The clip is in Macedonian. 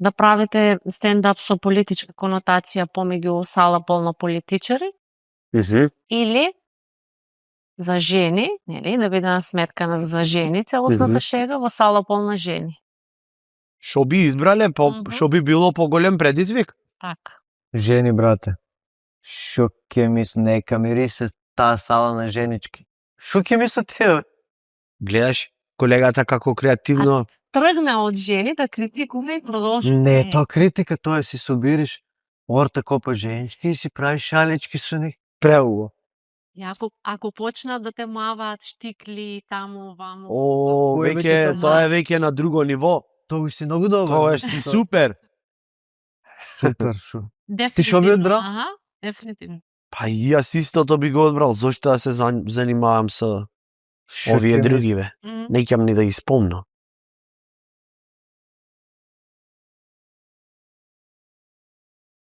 да правите стендап со политичка конотација помеѓу сала полна политичари, или за жени, нели, да биде насметкана за жени, целосната шега во сала полна жени. Шо би избрале, шо би било поголем предизвик? Така. Жени, брате. Шо ќе мислам, нека мирисе таа сала на женички. Шо ќе мислат тие? Гледаш колегата како креативно... Тргна од жени да критикува и продолжи. Не, тоа критика, тоа си собириш орта копа женички и си правиш шалички со них. Преубаво. Ако почнат да те маваат штикли таму, ваму... веќе, тоа е веќе на друго ниво. Тоа си многу добар. Тоа си супер. Супер, шо. Ти шо би одбрал? Аха, дефинитивно. Па и јас истото би го одбрал. Зошто да се занимавам со овие други, бе? Не ќам ни да ги спомнам.